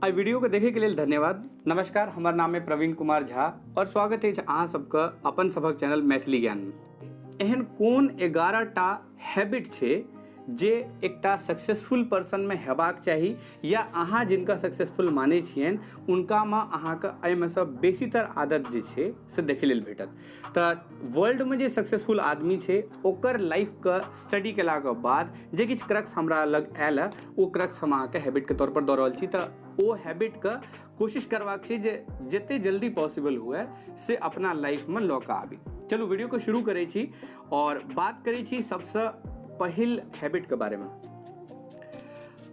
एहि वीडियो के देखे के लेल धन्यवाद। नमस्कार, हमर नाम है प्रवीण कुमार झा और स्वागत है अहाँ सबके अपन सभक चैनल मैथिली ज्ञान में। एहन कोन 11 टा हैबिट छै जे एकटा सक्सेसफुल पर्सन में हेबाक चाही या अहाँ जिनका सक्सेसफुल मानै छियनि उनका में अहाँके एहिमे सँ बेसीतर आदत जे छै से देखै लेल भेटत। तऽ वर्ल्ड में जे सक्सेसफुल आदमी छै ओकर लाइफके स्टडी केलाके बाद जे किछु क्रक्स हमरा लग आयल है ओ क्रक्स हम अहाँके हैबिटके तौर पर दऽ रहल छी। तऽ ओ हैबिटके कोशिश करबाक छै जे जते जल्दी पॉसिबल हुए से अपना लाइफमे लऽ कऽ आबी। चलू वीडियो को शुरू करै छी और बात करै छी सबसँ पहिल हैबिटके बारेमे।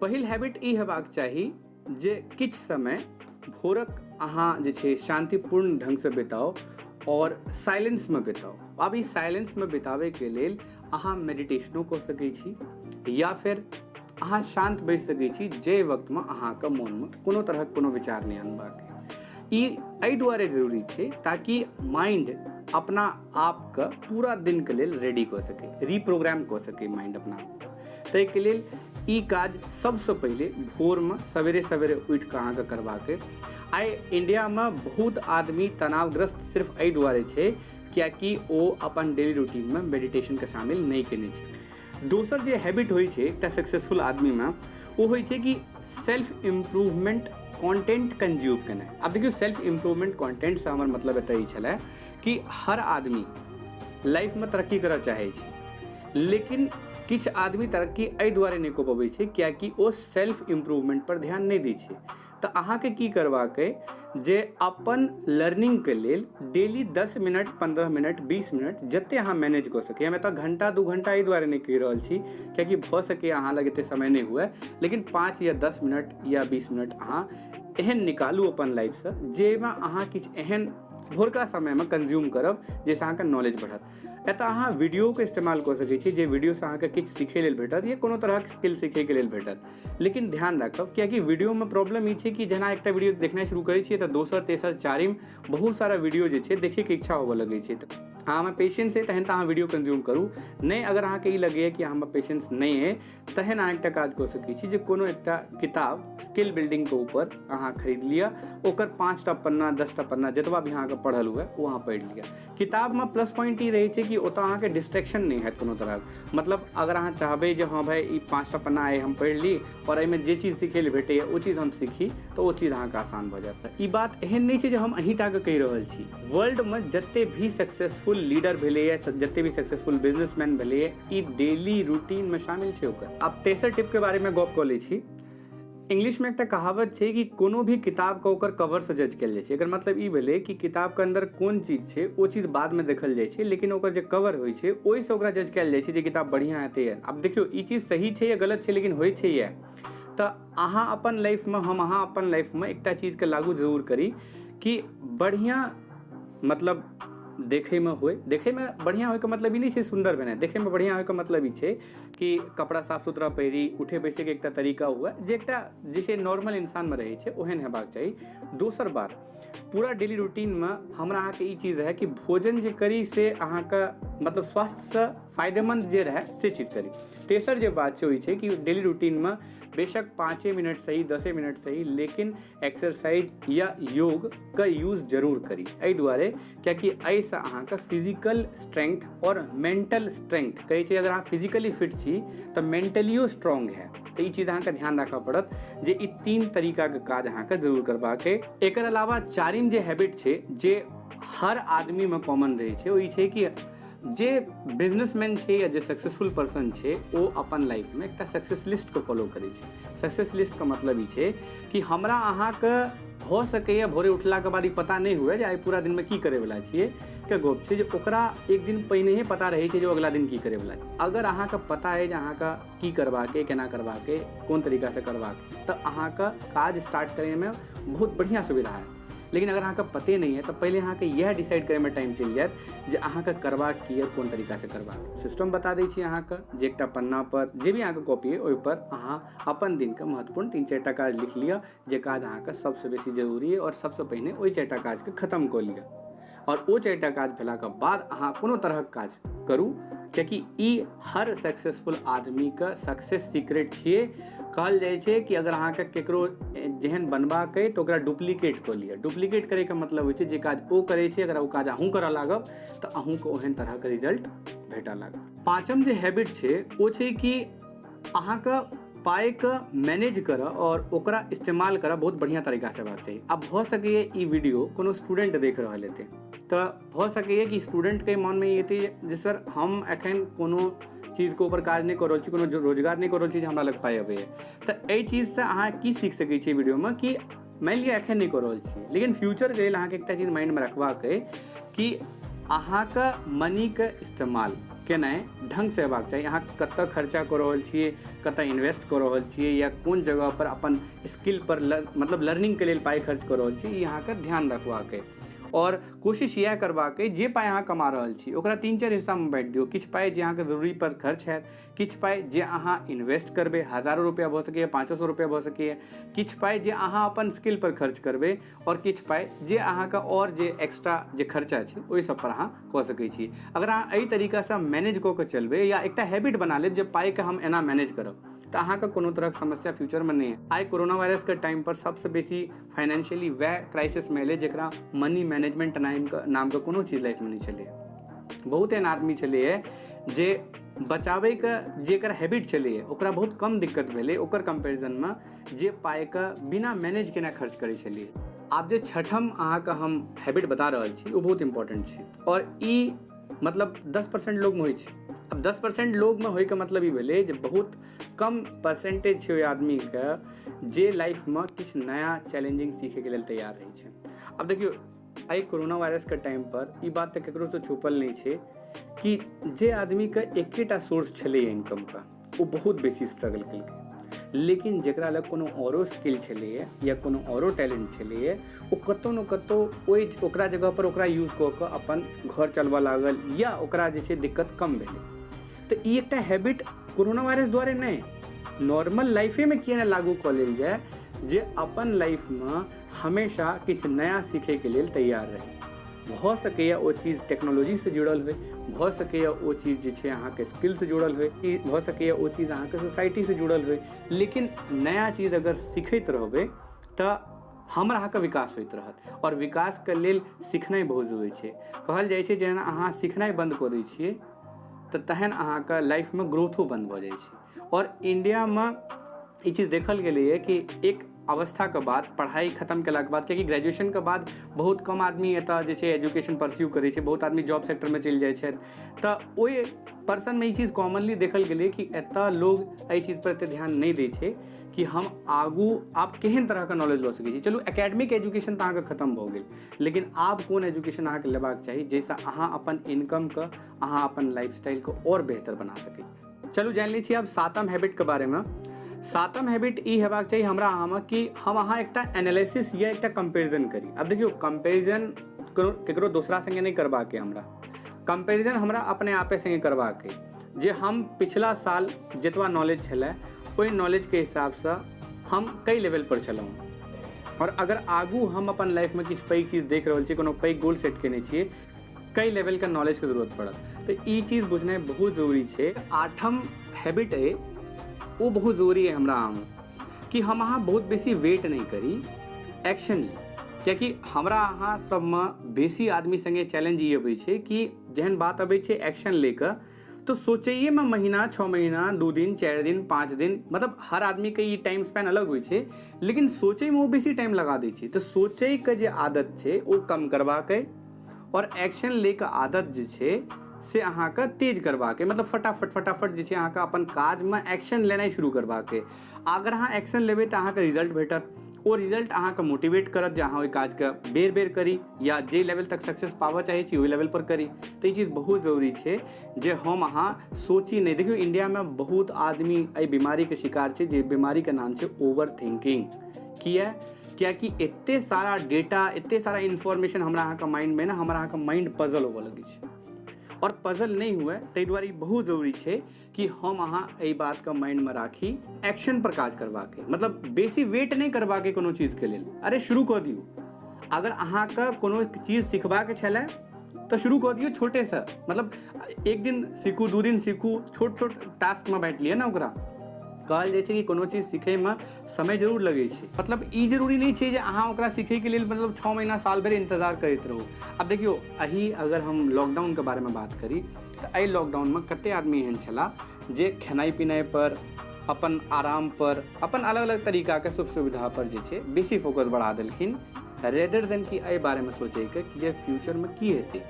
पहिल हैबिट ई हेबाक चाही जे किछु समय भोरक अहाँ जे छै शांतिपूर्ण ढङ्गसँ बिताउ और साइलेंसमे बिताउ। आब ई साइलेंसमे बिताबैके लेल अहाँ मेडिटेशनो कऽ सकै छी या फिर अहाँ शान्त बैस सकै छी जे वक्तमे अहाँके मोनमे कोनो तरहक कोनो विचार नहि अनबाक। ई एहि दुआरे जरूरी छै ताकि माइंड अपना आपके पूरा दिनके लेल रेडी कऽ सकै, रिप्रोग्राम कऽ सकै माइंड अपना आपके। ताहिके लेल ई काज सबसँ पहिले भोरमे सवेरे सवेरे उठि कऽ अहाँके करबाक अइ। आइ इंडियामे बहुत आदमी तनावग्रस्त सिर्फ एहि दुआरे छै कियाकि ओ अपन डेली रूटीनमे मेडिटेशनके शामिल नहि केने छै। दोसर जे हैबिट होइ छै एकटा सक्सेसफुल आदमीमे ओ होइ छै कि सेल्फ इम्प्रूवमेंट कॉन्टेंट कंज्यूम केनाइ। आब देखियौ, सेल्फ इम्प्रूवमेंट कॉन्टेंटसँ हमर मतलब एतऽ ई छलै कि हर आदमी लाइफमे तरक्की करऽ चाहै छै, लेकिन किछु आदमी तरक्की एहि दुआरे नहि कऽ पबै छै कियाकि ओ सेल्फ इम्प्रूवमेंट पर ध्यान नहि दै छै। तऽ अहाँके की करबाक अइ जे अपन लर्निंगके लेल डेली 10 मिनट 15 मिनट 20 मिनट जते अहाँ मैनेज कऽ सकी। हम एतऽ घंटा 2 घंटा एहि दुआरे नहि कहि रहल छी कियाकि भऽ सकैए अहाँ लग एते समय नहि हुए, लेकिन 5 या 10 मिनट या 20 मिनट अहाँ एहन निकालू अपन लाइफसँ जाहिमे अहाँ किछु एहन भोरका समयमे कंज्यूम करब जाहिसँ अहाँके नॉलेज बढ़त। एतऽ अहाँ वीडियोके इस्तेमाल कऽ सकै छी जे वीडियोसँ अहाँके किछु सीखै लेल भेटत या कोनो तरहक स्किल सीखैके लेल भेटत। लेकिन ध्यान राखब कियाकि वीडियोमे प्रॉब्लम ई छै कि जेना एकटा वीडियो देखनाइ शुरू करै छियै तऽ दोसर तेसर चारिम बहुत सारा वीडियो जे छै देखैके इच्छा होबऽ लगै छै। तऽ अहाँमे पेशेंस अइ तहन तऽ अहाँ वीडियो कंज्यूम करू, नहि अगर अहाँके ई लगैए कि अहाँमे पेशेंस नहि अइ तहन अहाँ एकटा काज कऽ सकै छी जे कोनो एकटा किताब स्किल बिल्डिंगके ऊपर अहाँ खरीद लिअ, ओकर 5टा पन्ना 10टा पन्ना जतबा भी अहाँके पढ़ल हुए ओ अहाँ पढ़ि लिअ। किताबमे प्लस पॉइंट ई रहै छै कि ओतऽ अहाँके डिस्ट्रैक्शन नहि हैत कोनो तरहक। मतलब अगर अहाँ चाहबै जे हँ भाइ ई 5टा पन्ना आइ हम पढ़ि ली और एहिमे जे चीज सीखै लेल भेटैए ओ चीज हम सीखी, तऽ ओ चीज अहाँके आसान भऽ जायत। ई बात एहन नहि छै जे हम अहीँटाके कहि रहल छी, वर्ल्डमे जते भी सक्सेसफुल लीडर भेलैए, जते भी सक्सेसफुल बिजनेसमैन भेलैए, ई डेली रूटीनमे शामिल छै ओकर। आब तेसर टिपके बारेमे गप कऽ लै छी। इंग्लिशमे एकटा कहावत छै कि कोनो भी किताबके ओकर कवरसँ जज कयल जाइ छै। एकर मतलब ई भेलै कि किताबके अन्दर कोन चीज छै ओ चीज बादमे देखल जाइ छै, लेकिन ओकर जे कवर होइ छै ओहिसँ ओकरा जज कयल जाइ छै जे किताब बढ़िआँ हेतै या। आब देखियौ ई चीज सही छै या गलत छै, लेकिन होइ छै इएह। तऽ अहाँ अपन लाइफमे, हम अहाँ अपन लाइफमे एकटा चीजके लागू जरूर करी कि बढ़िआँ मतलब देखैमे होइ। देखैमे बढ़िआँ होइके मतलब ई नहि छै सुन्दर भेनाइ, देखैमे बढ़िआँ होइके मतलब ई छै कि कपड़ा साफ सुथरा पहिरी, उठे बैसैके एकटा तरीका हुए जे एकटा जे छै नॉर्मल इंसानमे रहै छै ओहन हेबाक चाही। दोसर बात, पूरा डेली रूटीनमे हमरा अहाँके ई चीज रहै कि भोजन जे करी से अहाँके मतलब स्वास्थ्यसँ फायदेमन्द जे रहै से चीज करी। तेसर जे बात छै ओ ई छै कि डेली रूटीनमे बेशक 5 मिनट सही 10 मिनट सही, लेकिन एक्सरसाइज या योगके यूज जरूर करी। एहि दुआरे कियाकि एहिसँ अहाँके फिजिकल स्ट्रेंथ और मेंटल स्ट्रेंथ कहै छै, अगर अहाँ फिजिकली फिट छी तऽ मेंटलियो स्ट्रॉन्ग है। तऽ ई चीज अहाँके ध्यान राखऽ पड़त जे ई 3 तरीकाके काज अहाँके जरूर करबाक अइ। एकर अलावा चारिम जे हैबिट छै जे हर आदमीमे कॉमन रहै छै ओ ई छै कि जे बिजनेसमैन छै या जे सक्सेसफुल पर्सन छै ओ अपन लाइफमे एकटा सक्सेस लिस्टके फॉलो करै छै। सक्सेस लिस्टके मतलब ई छै कि हमरा अहाँके भऽ सकैए भोरे उठलाके बाद ई पता नहि हुए जे आइ पूरा दिनमे की करैवला छियै, के गप छै जे ओकरा एक दिन पहिनहे पता रहै छै जे ओ अगला दिन की करैवला छै। अगर अहाँके पता अइ जे अहाँके की करबाक अइ, केना करबाक अइ, कोन तरीकासँ करबाक अइ, तऽ अहाँके काज स्टार्ट करैमे बहुत बढ़िआँ सुविधा हैत। लेकिन अगर अहाँके पते नहि अइ तऽ पहिले अहाँके इएह डिसाइड करैमे टाइम चलि जायत जे अहाँके करबाक की अइ, कोन तरीकासँ करबाक। सिस्टम बता दै छी अहाँके जे एकटा पन्ना पर जे भी अहाँके कॉपी अइ ओहिपर अहाँ अपन दिनके महत्वपूर्ण 3-4 टा काज लिख लिअ जे काज अहाँके सबसँ बेसी जरूरी अइ, और सबसँ पहिने ओहि 4 टा काजके खतम कऽ लिअ। और ओ 4 टा काज भेलाके बाद अहाँ कोनो तरहक काज करू, कियाकि ई हर सक्सेसफुल आदमीके सक्सेस सीक्रेट छियै। कहल जाइ छै कि अगर अहाँके केकरो जेहन बनबाक अइ तऽ ओकरा डुप्लीकेट कऽ लिअ। डुप्लीकेट करैके मतलब होइ छै जे काज ओ करै छै अगर ओ काज अहूँ करऽ लागब तऽ अहूँके ओहन तरहके रिजल्ट भेटऽ लागत। पाँचम जे हैबिट छै ओ छै कि अहाँके पाइके मैनेज करऽ आओर ओकरा इस्तेमाल करऽ बहुत बढ़िआँ तरीकासँ हेबाक चाही। आब भऽ सकैए ई वीडियो कोनो स्टूडेंट देख रहल हेतै तऽ भऽ सकैए कि स्टूडेंटके मनमे ई हेतै जे सर हम एखन कोनो चीजके ऊपर काज नहि कऽ रहल छी, कोनो रोजगार नहि कऽ रहल छी जे हमरा लग पाइ अबैए। तऽ एहि चीजसँ अहाँ की सीख सकै छियै वीडियोमे कि मानि लिअ एखन नहि कऽ रहल छियै लेकिन फ्यूचरके लेल अहाँके एकटा चीज माइंडमे रखबाक अइ कि अहाँके मनीके इस्तेमाल केनाइ ढङ्गसँ हेबाक चाही। अहाँ कतऽ खर्चा कऽ रहल छियै, कतऽ इन्वेस्ट कऽ रहल छियै या कोन जगहपर अपन स्किलपर मतलब लर्निंगके लेल पाइ खर्च कऽ रहल छी, ई अहाँके ध्यान रखबाक अइ। आओर कोशिश इएह करबाक अइ जे पाइ अहाँ कमा रहल छी ओकरा 3-4 हिस्सामे बाँटि दियौ। किछु पाइ जे अहाँके जरूरीपर खर्च हैत, किछु पाइ जे अहाँ इन्वेस्ट करबै, हजारो रुपैआ भऽ सकैए, 500 रुपैआ भऽ सकैए, किछु पाइ जे अहाँ अपन स्किलपर खर्च करबै आओर किछु पाइ जे अहाँके आओर जे एक्स्ट्रा जे खर्चा छै ओहि सबपर अहाँ कऽ सकै छी। अगर अहाँ एहि तरीकासँ मैनेज कऽ कऽ चलबै या एकटा हैबिट बना लेब जे पाइके हम एना मैनेज करब तऽ अहाँके कोनो तरहक समस्या फ्यूचरमे नहि हैत। आइ कोरोना वायरसके टाइमपर सबसँ बेसी फाइनेंशियली वएह क्राइसिसमे एलै जकरा मनी मैनेजमेंट नामके कोनो चीज लाइफमे नहि छलै। बहुत एहन आदमी छलैए जे बचाबैके जेकर हैबिट छलैए ओकरा बहुत कम दिक्कत भेलै ओकर कम्पेरिजनमे जे पाइके बिना मैनेज केने खर्च करै छलियै। आब जे छठम अहाँके हम हैबिट बता रहल छी ओ बहुत इम्पोर्टेंट छै आओर ई मतलब 10% लोगमे होइ छै। आब 10% लोगमे होइके मतलब ई भेलै जे बहुत कम परसेंटेज छै ओहि आदमीके जे लाइफमे किछु नया चैलेंजिंग सीखैके लेल तैयार रहै छै। आब देखियौ एहि कोरोना वायरसके टाइमपर ई बात तऽ ककरोसँ छुपल नहि छै कि जे आदमीके एकेटा सोर्स छलैए इनकमके ओ बहुत बेसी स्ट्रगल केलकै, लेकिन जकरा लग कोनो औरो स्किल छलैए या कोनो औरो टैलेंट छलैए ओ कतहु ने कतहु ओहि ओकरा जगहपर ओकरा यूज कऽ कऽ अपन घर चलबऽ लागल या ओकरा जे छै दिक्कत कम भेलै। तऽ ई एकटा हैबिट कोरोना वायरस दुआरे नहि, नॉर्मल लाइफेमे किए नहि लागू कऽ लेल जाय जे अपन लाइफमे हमेशा किछु नया सीखैके लेल तैयार रही। भऽ सकैए ओ चीज टेक्नोलॉजीसँ जुड़ल होइ, भऽ सकैए ओ चीज जे छै अहाँके स्किलसँ जुड़ल होइ, भऽ सकैए ओ चीज अहाँके सोसाइटीसँ जुड़ल होइ, लेकिन नया चीज अगर सीखैत रहबै तऽ हमर अहाँके विकास होइत रहत आओर विकासके लेल सिखनाइ बहुत जरूरी छै। कहल जाइ छै जेना अहाँ सिखनाइ बन्द कऽ दै छियै तऽ तहन अहाँके लाइफमे ग्रोथो बन्द भऽ जाइ छै। आओर इण्डियामे ई चीज देखल गेलैए कि एक अवस्थाके बाद पढ़ाइ खतम केलाके बाद, कियाकि ग्रेजुएशनके बाद बहुत कम आदमी एतऽ जे छै एजुकेशन परस्यू करै छै, बहुत आदमी जॉब सेक्टरमे चलि जाइ छथि, तऽ ओहि पर्सनमे ई चीज कॉमनली देखल गेलै कि एतऽ लोग एहि चीजपर एते ध्यान नहि दै छै कि हम आगू आब केहन तरहके नॉलेज लऽ सकै छी। चलू एकेडमिक एजुकेशन तऽ अहाँके खतम भऽ गेल, लेकिन आब कोन एजुकेशन अहाँके लेबाक चाही जाहिसँ अहाँ अपन इनकमके, अहाँ अपन लाइफस्टाइलके आओर बेहतर बना सकै छी। चलू जानि लै छी आब सातम हैबिटके बारेमे। सातम हैबिट ई हेबाक चाही हमरा अहाँमे कि हम अहाँ एकटा एनालिसिस या एकटा कम्पेरिजन करी। आब देखियौ कम्पेरिजन केकरो दोसरा सङ्गे नहि करबाक अइ, हमरा कम्पेरिजन हमरा अपने आपे सङ्गे करबाक अइ जे हम पिछला साल जतबा नॉलेज छलै ओहि नॉलेजके हिसाबसँ हम कई लेवलपर छलहुँ आओर अगर आगू हम अपन लाइफमे किछु पैघ चीज देख रहल छी, कोनो पैघ गोल सेट केने छियै, कई लेवलके नॉलेजके जरूरत पड़त। तऽ ई चीज बुझनाइ बहुत जरूरी छै। आठम हैबिट अइ ओ बहुत जरूरी अइ हमरा अहाँमे कि हम अहाँ बहुत बेसी वेट नहि करी, एक्शन ली। कियाकि हमरा अहाँ सबमे बेसी आदमी सङ्गे चैलेंज ई अबै छै कि जेहन बात अबै छै एक्शन लऽ कऽ तऽ सोचैएमे महीना, 6 महीना, 2 दिन, 4 दिन, 5 दिन, मतलब हर आदमीके ई टाइम स्पैन अलग होइ छै, लेकिन सोचैमे ओ बेसी टाइम लगा दै छै। तऽ सोचैके जे आदत छै ओ कम करबाक अइ आओर एक्शन लै के आदत जे छै से अहाँके तेज करबाक अइ, मतलब फटाफट फटाफट जे छै अहाँके अपन काजमे एक्शन लेनाइ शुरू करबाक अइ। अगर अहाँ एक्शन लेबै तऽ अहाँके रिजल्ट भेटत, ओ रिजल्ट अहाँके मोटिवेट करत जे अहाँ ओहि काजके बेर बेर करी या जे लेवल तक सक्सेस पाबऽ चाहै छी ओहि लेवलपर करी। तऽ ई चीज बहुत जरूरी छै जे हम अहाँ सोची नहि। देखियौ इण्डियामे बहुत आदमी एहि बीमारीके शिकार छै जे बीमारीके नाम छै ओवर थिंकिंग। किया? कियाकि एते सारा डेटा, एते सारा इन्फॉर्मेशन हमरा अहाँके माइंडमे ने, हमरा अहाँके माइंड पजल होबऽ लगै छै आओर पजल नहि हुए ताहि दुआरे ई बहुत जरूरी छै कि हम अहाँ एहि बातके माइंडमे राखी, एक्शन पर काज करबाके, मतलब बेसी वेट नहि करबाके कोनो चीजके लेल। अरे शुरू कऽ दियौ। अगर अहाँके कोनो चीज सिखबाके छलै तऽ शुरू कऽ दियौ छोटेसँ, मतलब एक दिन सीखू, 2 दिन सीखू, छोट छोट टास्कमे बाँटि लिअ ने ओकरा। कहल जाइ छै कि कोनो चीज सीखैमे समय जरूर लगै छै, मतलब ई जरूरी नहि छै जे अहाँ ओकरा सीखैके लेल मतलब 6 महीना साल भरि इन्तजार करैत रहू। आब देखियौ, एहि अगर हम लॉकडाउनके बारेमे बात करी तऽ एहि लॉकडाउनमे कते आदमी एहन छलाह जे खेनाइ पिनाइ पर, अपन आराम पर, अपन अलग अलग तरीकाके सुख सुविधा पर जे छै बेसी फोकस बढ़ा देलखिन, रेदर देन कि एहि बारेमे सोचैके कि जे फ्यूचरमे की हेतै।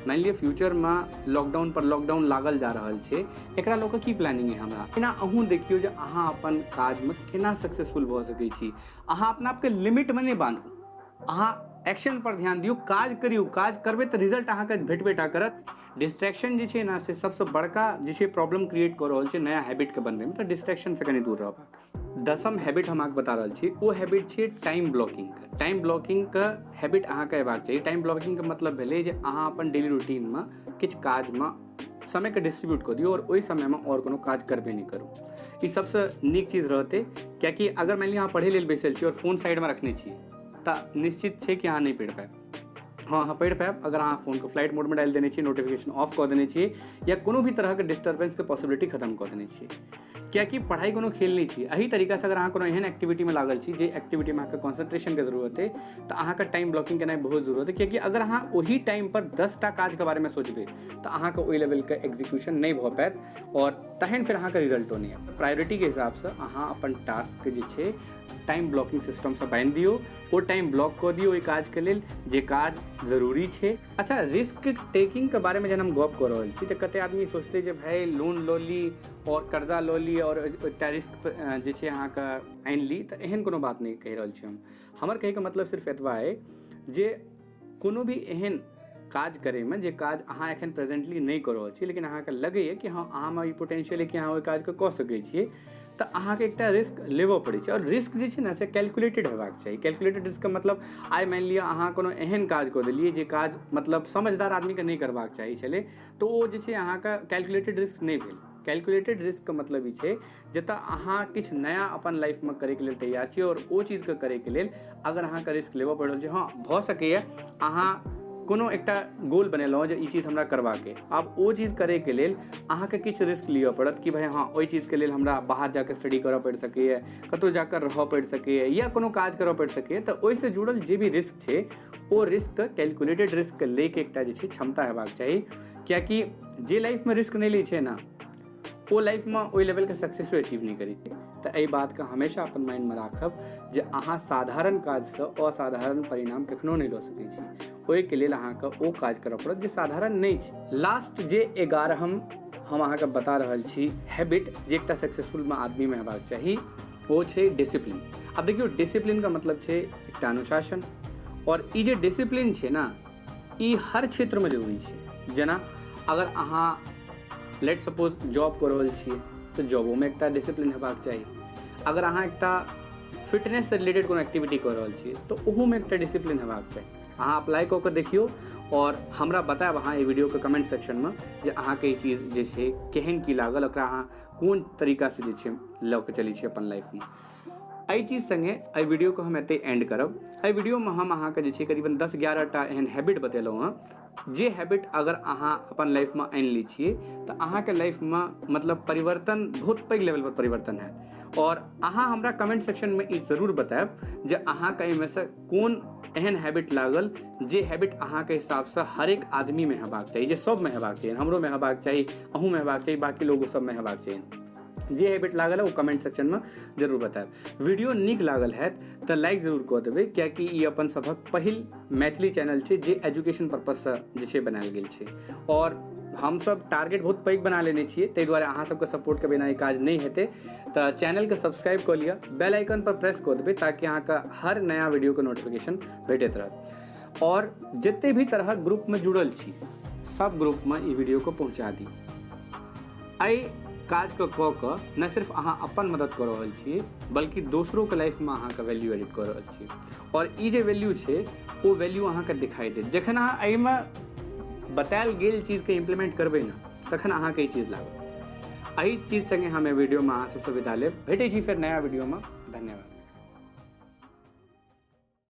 मानि लिअ फ्यूचरमे लॉकडाउन पर लॉकडाउन लागल जा रहल छै, एकरा लऽ कऽ की प्लानिंग अइ हमरा। एना अहूँ देखियौ जे अहाँ अपन काजमे केना सक्सेसफुल भऽ सकै छी। अहाँ अपना आपके लिमिटमे नहि बान्धू, अहाँ एक्शन पर ध्यान दियौ, काज करियौ। काज करबै तऽ रिजल्ट अहाँके भेटबे टा करत। डिस्ट्रैक्शन जे छै ने से सबसँ बड़का जे छै प्रॉब्लम क्रिएट कऽ रहल छै नया हैबिटके बनबैमे, तऽ डिस्ट्रैक्शनसँ कनि दूर रहबाक। 10म हैबिट हम अहाँके बता रहल छी, ओ हैबिट छै टाइम ब्लॉकिंगके। टाइम ब्लॉकिंगके हैबिट अहाँके अयबाक चाही। टाइम ब्लॉकिंगके मतलब भेलै जे अहाँ अपन डेली रूटीनमे किछु काजमे समयके डिस्ट्रीब्यूट कऽ दियौ और ओहि समयमे आओर कोनो काज करबे नहि करू। ई सबसँ नीक चीज रहतै, कियाकि अगर मानि लिअ अहाँ पढ़ै लेल बैसल छी और फोन साइडमे रखने छी तऽ निश्चित छै कि अहाँ नहि पढ़ि पायब। हँ, अहाँ पढ़ि पायब अगर अहाँ फोनके फ्लाइट मोडमे डालि देने छी, नोटिफिकेशन ऑफ कऽ देने छी, या कोनो भी तरहके डिस्टर्बेंसके पॉसिबिलिटी खत्म कऽ देने छी। कियाकि पढ़ाइ कोनो खेल नहि छी। एहि तरीकासँ अगर अहाँ कोनो एहन एक्टिविटीमे लागल छी जे एक्टिविटीमे अहाँके कॉन्सेंट्रेशनके जरूरत अइ, तऽ अहाँके टाइम ब्लॉकिंग केनाइ बहुत जरूरत अइ। कियाकि अगर अहाँ ओही टाइमपर 10 टा काजके बारेमे सोचबै तऽ अहाँके ओहि लेवलके एक्जीक्यूशन नहि भऽ पायत और तहन फेर अहाँके रिजल्टो नहि आयत। प्रायोरिटीके हिसाबसँ अहाँ अपन टास्कके जे छै टाइम ब्लॉकिंग सिस्टमसँ बान्हि दियौ, ओ टाइम ब्लॉक कऽ दियौ ओहि काजके लेल जे काज जरूरी छै। अच्छा, रिस्क टेकिंगके बारेमे जहन हम गप कऽ रहल छी तऽ कते आदमी सोचतै जे भाय लोन लऽ ली और कर्जा लऽ ली और एकटा रिस्क जे छै अहाँके आनि ली, तऽ एहन कोनो बात नहि कहि रहल छी हम। हमर कहैके मतलब सिर्फ एतबा अइ जे कोनो भी एहन काज करैमे जे काज अहाँ एखन प्रेजेंटली नहि कऽ रहल छी, लेकिन अहाँके लगैए कि हँ अहाँमे ई पोटेंशियल अइ कि अहाँ ओहि काजके कऽ सकै छियै, तऽ अहाँके एकटा रिस्क लेबऽ पड़ै छै। और रिस्क जे छै ने से कैलकुलेटेड हेबाक चाही। कैलकुलेटेड रिस्कके मतलब आइ मानि लिअ अहाँ कोनो एहन काज कऽ देलियै जे काज मतलब समझदार आदमीके नहि करबाक चाही छलै, तऽ ओ जे छै अहाँके कैलकुलेटेड रिस्क नहि भेल। कैलकुलेटेड रिस्कके मतलब ई छै जतऽ अहाँ किछु नया अपन लाइफमे करैके लेल तैयार छी और ओ चीजके करैके लेल अगर अहाँके रिस्क लेबऽ पड़ि रहल छै, हँ भऽ सकैए अहाँ कोनो एकटा गोल बनेलहुँ जे ई चीज हमरा करबाक अइ, आब ओ चीज करैके लेल अहाँके किछु रिस्क लिअ पड़त कि भाय हँ ओहि चीजके लेल हमरा बाहर जाकऽ स्टडी करऽ पड़ि सकैए, कतहु जाकऽ रहऽ पड़ि सकैए या कोनो काज करऽ पड़ि सकैए। तऽ ओहिसँ जुड़ल जे भी रिस्क छै ओ रिस्कके कैलकुलेटेड रिस्कके लैके एकटा जे छै क्षमता हेबाक चाही। कियाकि जे लाइफमे रिस्क नहि लै छै ने ओ लाइफमे ओहि लेवलके सक्सेसो अचीव नहि करै छै। तऽ एहि बातके हमेशा अपन माइंडमे राखब जे अहाँ साधारण काजसँ असाधारण परिणाम कखनो नहि लऽ सकै छी। ओहिके लेल अहाँके ओ काज करऽ पड़त जे साधारण नहि छै। लास्ट जे 11 हम अहाँके बता रहल छी हैबिट जे एकटा सक्सेसफुल आदमीमे हेबाक चाही, ओ छै डिसिप्लिन। आब देखियौ, डिसिप्लिनके मतलब छै एकटा अनुशासन, और ई जे डिसिप्लिन छै ने ई हर क्षेत्रमे जरूरी छै। जेना अगर अहाँ लेट सपोज जॉब कऽ रहल छियै तऽ जॉबोमे एकटा डिसिप्लिन हेबाक चाही। अगर अहाँ एकटा फिटनेससँ रिलेटेड कोनो एक्टिविटी कऽ रहल छियै तऽ ओहूमे एकटा डिसिप्लिन हेबाक चाही। अहाँ अप्लाई कऽ कऽ देखियौ और हमरा बतायब अहाँ एहि वीडियोके कमेंट सेक्शनमे जे अहाँके ई चीज जे छै केहन की लागल, ओकरा अहाँ कोन तरीकासँ जे छै लऽ कऽ चलै छियै अपन लाइफमे। एहि चीज सङ्गे एहि वीडियोके हम एतहि एंड करब। एहि वीडियोमे हम अहाँके जे छै करीबन 10-11 टा एहन हैबिट बतेलहुँ हँ जे हैबिट अगर अहाँ अपन लाइफमे आनि लै छियै तऽ अहाँके लाइफमे मतलब परिवर्तन बहुत पैघ लेवलपर परिवर्तन हैत। और अहाँ हमरा कमेंट सेक्शनमे ई जरूर बतायब जे अहाँके एहिमेसँ कोन एहन हैबिट लागल जे हैबिट अहाँके हिसाबसँ हरेक आदमीमे हेबाक चाही, जे सबमे हेबाक चाही, हमरोमे हेबाक चाही, अहूँमे हेबाक चाही, बाँकी लोगो सबमे हेबाक चाही। जे हैबिट लागल है ओ कमेंट सेक्शनमे जरूर बतायब। वीडियो नीक लागल हैत तऽ लाइक जरूर कऽ देबै, कियाकि ई अपन सभक पहिल मैथिली चैनल छै जे एजुकेशन पर्पससँ जे छै बनायल गेल छै और हमसब टारगेट बहुत पैघ बना लेने छियै, ताहि दुआरे अहाँ सबके सपोर्टके बिना ई काज नहि हेतै। तऽ चैनलके सब्सक्राइब कऽ लिअ, बेल आइकन पर प्रेस कऽ देबै ताकि अहाँके हर नया वीडियोके नोटिफिकेशन भेटैत रहत। और जते भी तरहक ग्रुपमे जुड़ल छी सब ग्रुपमे ई वीडियोके पहुँचा दियौ। एहि काजके कऽ कऽ न सिर्फ अहाँ अपन मदद कऽ रहल छी बल्कि दोसरोके लाइफमे अहाँके वैल्यू एडिट कऽ रहल छी और ई जे वैल्यू छै ओ वैल्यू अहाँके दिखाई देत। जखन अहाँ एहिमे बतायल गेल चीजके इम्प्लीमेंट करबै ने तखन अहाँके ई चीज लागत। एहि चीज सङ्गे हम एहि वीडियोमे अहाँ सबसँ विदा लेब। भेटै छी फेर नया वीडियोमे। धन्यवाद।